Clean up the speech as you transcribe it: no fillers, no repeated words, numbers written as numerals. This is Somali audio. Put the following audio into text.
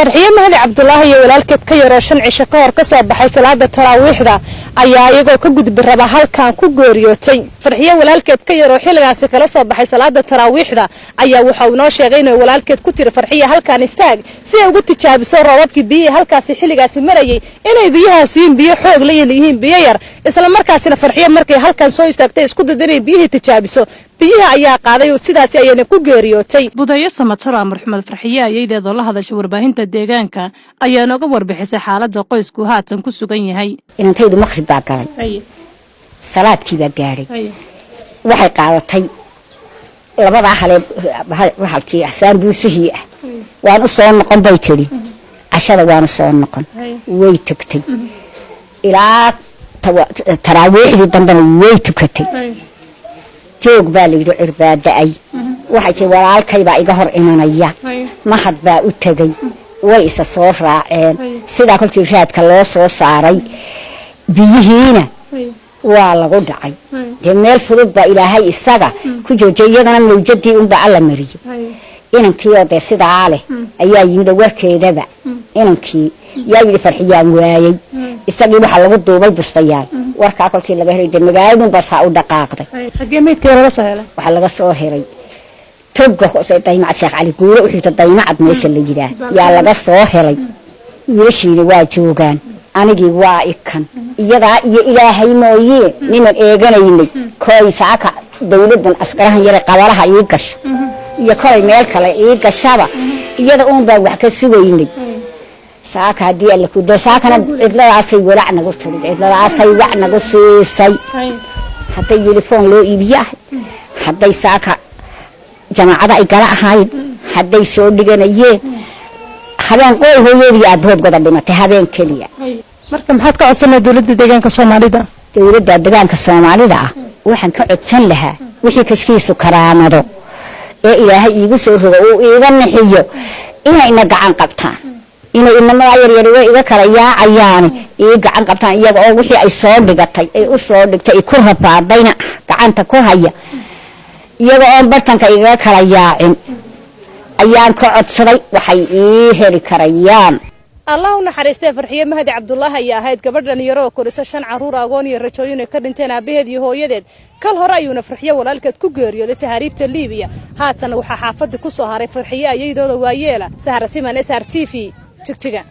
Farxiye Mahdi Cabdulaahi iyo walaalkeed ka yaroo 5 cisho ka hor kasoo baxay salaada taraawiixda ayaa iyagoo ka gudbi raba halkan ku geeriyootay. Farxiye walaalkeed ka yaroo xilligaasi kala soo baxay salaada taraawiixda ayaa waxa uu noo sheegay inay walaalkeed ku tiri, "Farxiya, halkan istaag," si ay ugu tijaabiso roobabkii biyihii halkaasi xilligaasi marayay inay biyahaas yihiin biyo xoog la yihiin biyo yar. Isla markaasina Farxiye markay halkan soo istaagtay, isku dayda inay biyihii tijaabiso, biyaha ayaa qaaday oo sidaasi ayayna ku geeriyootay. Budeeyo Samataro, marxuumad Farxiye ayaydeedoo la hadashay warbaahinta deegaanka, ayaa nooga warbixisay xaaladda qoysku haatan ku sugan yahay. Inantaydu maqrib baa galay, salaadkii baa gaadhay. Waxay qaadatay labadaa halee halkii saambuusihii ah. "Waan u soo noqon," bay tidhi, "cashada waan u soo noqon." Way tagtay ilaa taraawiixdii dambena way tukatay. "Joog," baa layidhi, "cirbaa da-ay." Waxay tii, "Walaalkaybaa iga hor imanaya." Mahad baa u tegey, way isa soo raaceen. Sidaa kolkii raadka loo soo saaray, biyihiina waa lagu dhacay. Dee meel fudud baa Ilaahay isaga ku joojiyay, iyadana mawjadii unbaa Alla mariyey. Inankiioo dee sidaa leh ayaa yimid oo warkeedaba inankii yaa yidhi, "Farxiyaan waayey." Isagii waxaa lagu duubay bustayaal. Warkaa kolkii laga helay, dee magaaladunbaa saa u dhaqaaqday. Xaggee meydka laga soo helay? Waxaa laga soo helay toga hoose Daymacad, Sheekh Cali Guure u xigta, Daymacad meesha la yidhaah yaa laga soo helay. Wiilashiina waa joogaan, anigii waa ikan. Iyadaa iyo Ilaahay mooyee niman eeganaynay. Kooy saaka dawladdan askarahan yare qabalaha ii gasho iyo kolay meel kale ii gashaba, iyada uun baan wax ka sugaynay. Saaka haddii Alla ku dee, saakana cidladaasay walaac nagu tirid, cidladaasay wac nagu siisay. Hadday yuniform loo iibiye ahay, hadday saaka jamaacada ay gala ahayd, hadday soo dhiganayeen, habeen qooy hooyadii aabahood goda dhimatay habeen keliya. Marka maxaad ka codsanay dowladda deegaanka Soomaalida? Dowladda deegaanka Soomaalida ah waxaan ka codsan lahaa wixii kashkiisu karaamado ee Ilaahay iigu soo rogo uu iiga nixiyo inayna gacan qabtaan, inay inamadaa yaryar way iga kala yaacayaani ii gacan qabtaan, iyaga oo wixii ay soo dhigatay, ay u soo dhigtay, ay ku rafaadayna gacanta ku haya, iyaga oon bartanka igaga kala yaacin ayaan ka codsaday waxay ii heli karayaan. Allah u naxariistee, Farxiye Mahdi Cabdulaahi ayaa ahayd gabadh dhalinyaro oo korisa shan carruur agoon iyo rajooyin ay ka dhinteen aabaheed iyo hooyadeed. Kal hore ayuuna Farxiye walaalkeed ku geeriyooday tahriibta Liibiya. Haatan waxaa xaafadii ku soo haray Farxiye ayaydooda waayeela. Sahra Siman, SR TV, Jigjiga.